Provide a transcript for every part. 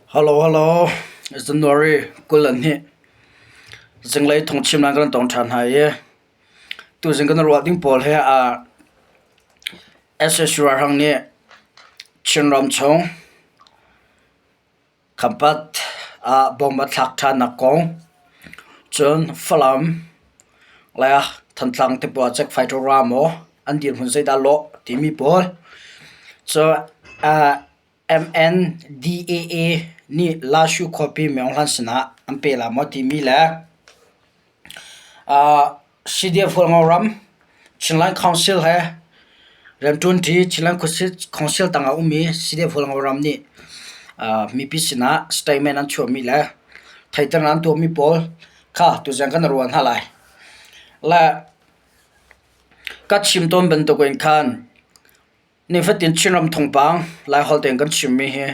Hello hello January 22 zinglei thawngchim nan kan tong ṭhan hna i tuzing kan ruah ding pawl he ah SSU ralhrang nih Chinram chung Khampat ah bomb a thlak ṭhannak kong, cun Falam le Thantlang te pawl ah Czech fighter ra maw an dirhmun zeidah a lawh timi pawl cu MNDAA nih Lashu khuapi Myohlan sinah an pe lai maw timi le CDF Hualngo ram Chinland Council he rianṭuanṭi Chinland Council tangah a ummi CDF Hualngo ram nih mipi sinah statement an chuahmi le theihternak an tuahmi pawl kha tuzan kan i ruah hna lai. Le ka chim tawn bantukin khan Nifatin Chinram thawngpang Laiholh tein kan chimmi hi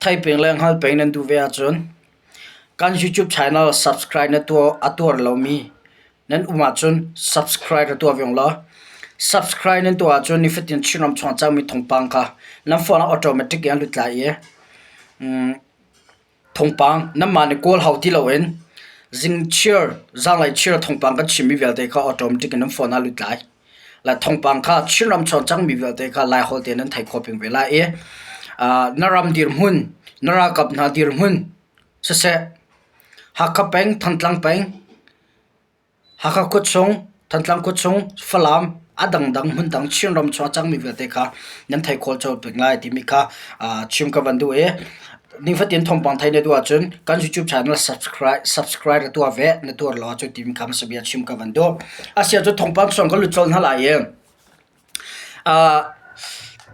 theih peng le hngalh peng nan duh ve ahcun kan YouTube channel subscribe na tuah a tuar lomi nan um ahcun subscribe ra tuah ve ung law subscribe nan tuah ahcun nifatin Chinram chung a cangmi thawngpang kha nan phone ah automatic in a lut lai i Thawngpang nanmah nih kawl hau ti loin zingchiar zaanglei chiar thawngpang kan chimmi vialte kha automatic in nan phone ah lut lai. Le thawngpang kha Chinram chung cangmi vialte kha Laiholh tein nan theih khawh peng ve lai i na ram dirhmun, na ralkap hna dirhmun siseh Hakha peng, Thantlang peng, Hakha khuachung, Thantlang khuachung, Falam, a dangdang hmundang Chinram chung a cangmi vialte kha nan theih khawh colh peng lai timi kha chim ka van duh i nifatin thawngpang theih na duh ahcun kan YouTube channel subscribe subscribe na tuah ve na tuar lo ahcun timi kha hmasa bia chim ka van duh. Asiah cu thawngpang chung kan lut colh hna lai i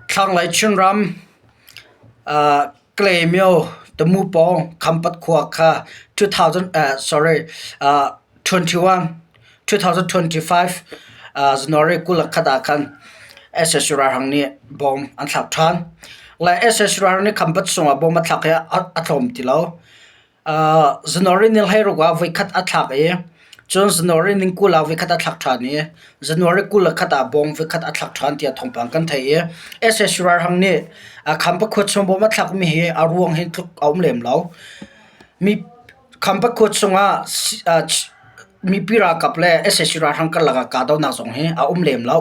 Thlanglei Chinram Kalaymyo Tamu pawng Khampat khua kha 2021 2025 January 21 ah khan sac ralhrang nih bomb an thlak ṭhan. Le sac ralhrang nih Khampat chungah bomb a thlak hi a tlawm ti lo. January ni 16 ah voikhat a thlak i cun January ni 20 ah voikhat a thlak ṭhan i January 21 ah bawm voikhat a thlak ṭhan tiah thawngpang kan theih i sac ralhrang nih Khampat khua chung bawm a thlakmi hi a ruang hi tluk a um lem lo. Mi Khampat khua chungah mipi ralkap le sac ralhrang karlak ah kahdohnak zong hi a um lem lo.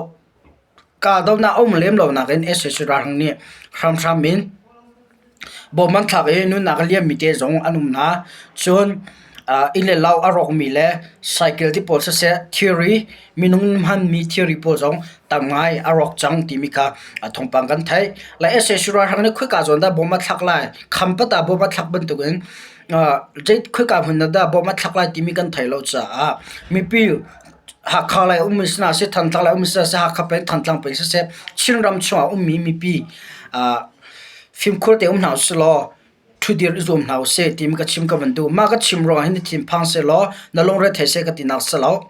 Kahdohnak a um lem lo nakin sac ralhrang nih hramhram in bawm an thlak i nunnak a liammi te zong an um hna. Cun inn le lo a rawkmi le cycle ti pawl siseh thilri minung hmanmi thilri pawl zong tam ngai a rawk cang timi kha thawngpang kan theih. Le sac ralhrang nih khoika zawn dah bawm a thlak lai, Khampat ah bawm a thlak bantukin khoika hmun ah dah bawm a thlak lai timi kan theih lo caah mipi Hakha lei ummi si hna seh, Thantlang lei ummi si hna seh, Hakha peng, Thantlang peng siseh, Chinram chungah ummi mipi fimkhur te um hna usih law ṭhudir i zuam hna usih timi ka chim ka van duh. Mah ka chim ruangah hin na thinphang sehlaw na lungre thei seh ka tinak si lo.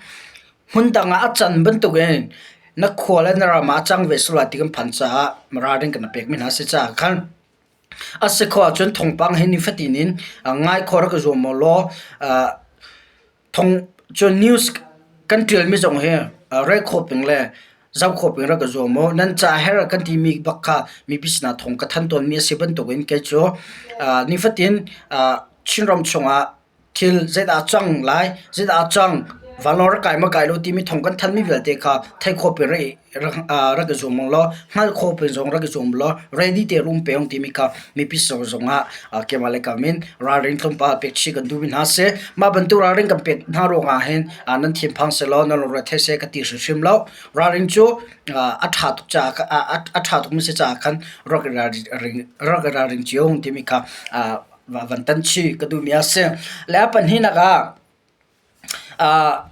Hmundang ah a can bantukin na khua le na ram ah a cang ve sual lai ti kan phan caah ralring kan pekmi hna si caah khan a si khawh ahcun thawngpang hi nifatin in ngai khawh rak i zuam u law Thong cun news kan ṭialmi zong hi rel khawh peng le zoh khawh peng rak i zuam u. Nan ca her kan timi bak kha mipi sinah thawng ka thanh tawnmi a si bantukin kei cu nifatin Chinram chungah thil zeidah a cang lai, zeidah a cang, vanlawng rak kai maw kai lo timi thawng kan thanhmi vialte kha theih khawh peng rak i zuam u law hngalh khawh peng zong rak i zuam u law ready te rum pe ung timi kha mipi zongah keimah le kam in ralring tlawmpal pek chih kan duhmi hna si. Mah bantuk ralring kan pek hna ruangah hin nan thinphang sehlaw nan lungre thei seh ka ti hrimhrim lo. Ralring cu a ṭha tuk caah a ṭha tukmi si caah khan rak i ralring rak i ralring cio timi kha van tan chih ka duhmi a si. Le a pahnihnak ah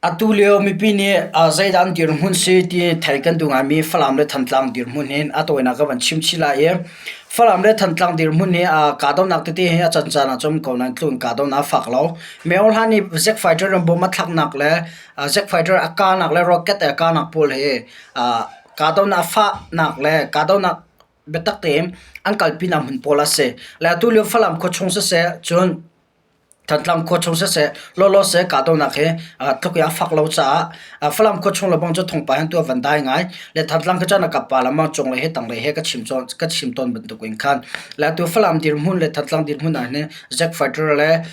Atu lio mipi nih zeidah an dirhmun si ti theih kan duh ngaimi Falam le Thantlang dirhmun hin a tawinak ka van chim chih lai i Falam le Thantlang dirhmun hi kahdohnak tete hi a cancan ah cun ko nain tlun kahdohnak a fak lo. Myo hlan i Zack fighter in bomb a thlaknak le Zack fighter a kahnak le rocket a kahnak pawl hi kahdohnak a fahnak le kahdohnak biatak tein an kalpinak hmun pawl a si. Le atu lio Falam khuachung siseh cun. Thantlang khua chung siseh lawlaw seh kahdohnak hi tluk i a fak lo caah Falam khua chung lebang cu thawngpang hin tu a van dai ngai. Le Thantlang khi cun a kap pa lengmang cunglei he tanglei he ka chim ka chim tawn bantuk in khan. Le atu Falam dirhmun le Thantlang dirhmun ah hin Jack Fighter le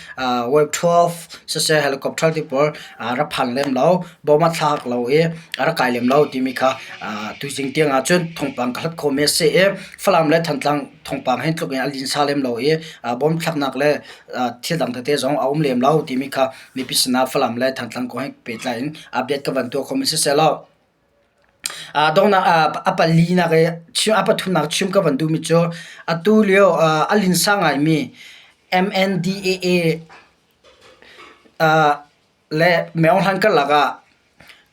Wave 12 siseh helicopter ti pawl rak phan lem lo, bom a thlak lo i a rak kai lem lo timi kha tuzing tiang ah cun thawngpang ka hlat khawhmi a si i Falam le Thantlang thawngpang hin tluk in a linsa lem lo i bom thlaknak le thil dang tete zong a um lem lo timi kha mipi sinah Falam le Thantlang kong he pehtlai in update ka van tuah khomi siseh law donghnak a palinak i a pathumnak chim ka van duhmi cu atu lio a linsa ngaimi MNDAA le Myo Hlan karlak ah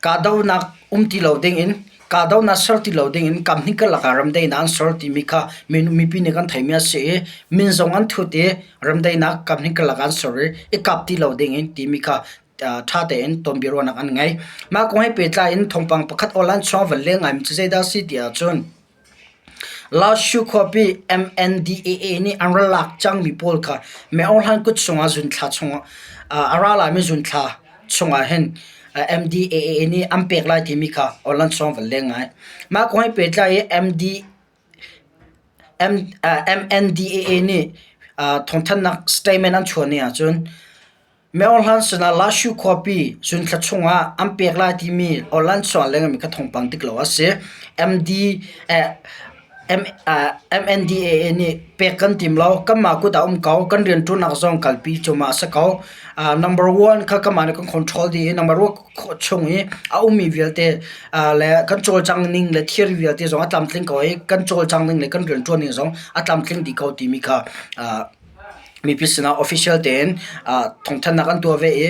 kahdohnak um ti lo dingin kahdohnak ser ti lo dingin kamhnih karlak ah remdaihnak an ser timi kha mipi nih kan theihmi a si i min zong an thut i remdaihnak kamhnih karlak ah an ser i i kap ti lo dingin timi kha ṭha tein tonbiaruahnak an ngei. Mah kong he pehtlai in thawngpang pakhat online chung a van leng ngaimi cu zeidah a si ti ahcun Laoshu khuapi MNDAA nih an ra lak cangmi pawl kha Myo Hlan kut chungah zunthla chungah a ra laimi zunthla chungah hin MDAA nih an pek lai timi kha online chung van leng ngai. Mah kong he pehtlai i MD, M, MNDAA nih thawngthanhnak statement an chuah ni ahcun Myo Hlan sinah Lashu khuapi zunthla chungah an pek lai timi online chuah lengmi kha thawngpang dik lo a si. MD, eh, M, uh, MNDAA nih pek kan tim lo. Kanmah kut ah um ko. Kan rianṭuannak zong kalpi cuahmah a si ko. Uh, number one kha kanmah nih kan control dih i number one chung i a ummi vialte uh, le kan cawlcang ning le thil vialte zong a tlamtling ko i kan cawlcang ning le kan rianṭuan ning zong a tlamtling dih ko timi kha uh, mipi sinah official tein thawngthanhnak an tuah ve i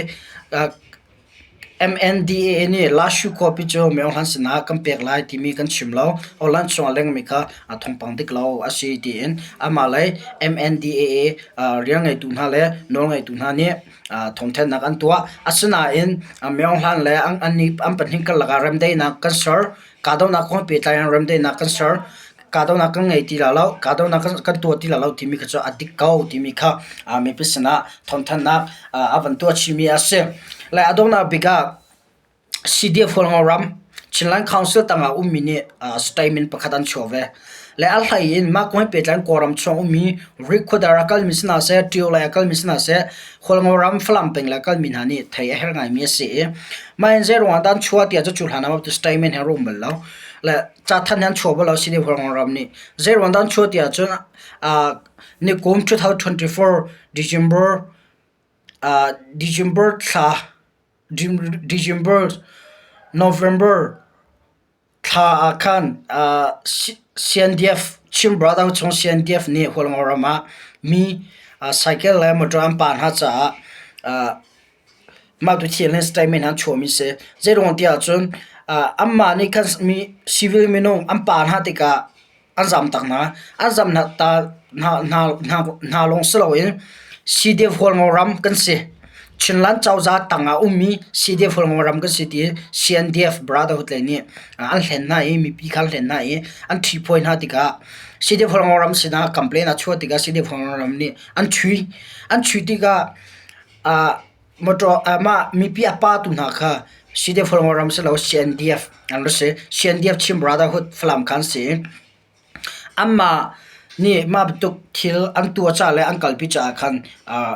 MNDAA nih Lashu khuapi cu Myo Hlan sinah kan pek lai timi kan chim lo. Holland chungah lengmi kha thawngpang dik lo a si tiin amah lei MNDAA rian ngeitu hna le nawlngeitu hna nih thawngthanhnak an tuah. Asinain Myo Hlan le an pahnih karlak ah remdaihnak kan ser. Kahdohnak kong pehtlai in remdaihnak kan ser. Kahdohnak kan ngei ti lai lo, kahdohnak kan tuah ti lai lo timi kha cu a dik ko timi kha mipi sinah thawngthanhnak a van tuah chihmi a si. Le a donghnak bik ah CDF Hualngo ram Chinland Council tangah ummi nih statement pakhat an chuah ve. Le a hlei in mah kong he pehtlai in Kawlram chung ummi Rikhuadar a kalmi si hna seh, Ṭio lei a kalmi si hna seh, Hualngo ram Falam peng le kalmi hna nih thei a herh ngaimi a si i mah hin zei ruangah dah an chuah tiah cu cu hlan ah statement he rum bal lo. Le cathanh hi an chuah bal lo si Hualngo ram nih. Zei ruang dah an chuah tiah cun nikum 2024 December December thla December November thla ah khan CNDF Chin Brother chung CNDF nih Hualngo ram ah mi cycle le motor an pah hna caah mah tu thil hi statement an chuahmi si. Zeiruang ti ahcun anmah nih khan mi civil minung an pah hna tikah an zamtak hna. An zam hna ta hna hna hna hna lawng si loin CDF Hualngo ram kan si. Chinland cozah tangah ummi CDF Hualngo ram kan si ti CNDF Brotherhood lei nih an hlen hna i mipi kha an hlen hna i an ṭhiphawi hna tikah CDF Hualngo ram sinah complaint a chuah tikah CDF Hualngo ram nih an ṭhui. An ṭhui tikah Motor mah mipi a patu hna kha CDF ram si lo CNDF an rak si. CNDF Chin Brotherhood Falam kha an si. Anmah nih mah bantuk thil an tuah caah le an kalpi caah khan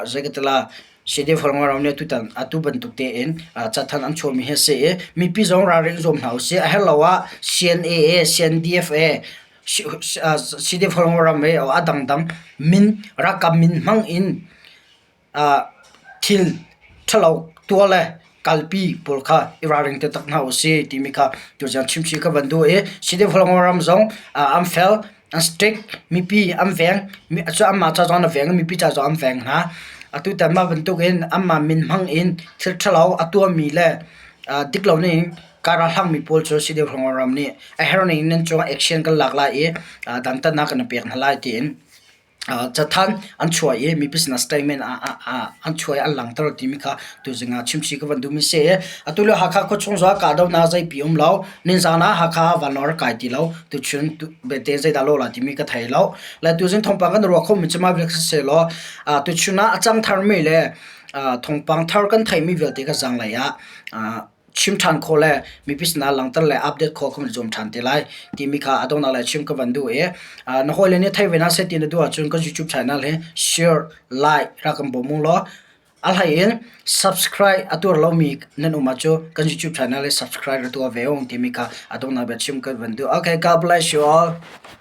zei ka ti la CDF ram nih tutan atu bantuk tein cathanh an chuahmi hi a si i mipi zong ralring zuam hna usih. A herh lo ah CNA, CNDF CDF ram i a dangdang min ralkap min hmang in thil ṭhalo tuah le kalpi pawl kha i ralring taktak hna usih timi kha tuzaan chimchih ka van duh i CDF ram zong an fel, an strict, mipi an veng, cu anmah ca zong an veng i mipi ca zong an veng hna. Atutan mah bantukin anmah min hmang in thil ṭhalo a tuahmi le dik lo ning kaa ralhrangmi pawl cu CDF ram nih a herh ning in nan cungah action kan lak lai i dantatnak kan pek hna lai tiin. Cathanh an chuah i mipi sinah statement an chuah i an langhter timi kha tuzing ah chimchih ka van duhmi si. Atu lio Hakha khuachung zongah kahdohnak zeipi um lo. Ninzaan ah Hakha vanlawng rak kai ti lo. Tuchun bete zeidah lawh la timi ka thei lo. Le tuzing thawngpang kan ruah khomi cu mah vial si law tuchun ah a cang tharmi le thawngpang thar kan theihmi vialte ka zanglei ah chim ṭhan khawh le mipi sinah langhter le update khawh kan zuam ṭhan te lai timi kha a donghnak lei chim ka van duh i na hawile nih thei ve hna seh ti na duh ahcun kan YouTube channel hi share, like rak kan bawm u law a hlei in subscribe a tuar lomi nan um ahcun kan YouTube channel hi subscribe ra tuah ve u timi kha a donghnak bia chim ka van duh. Okay, God bless you all.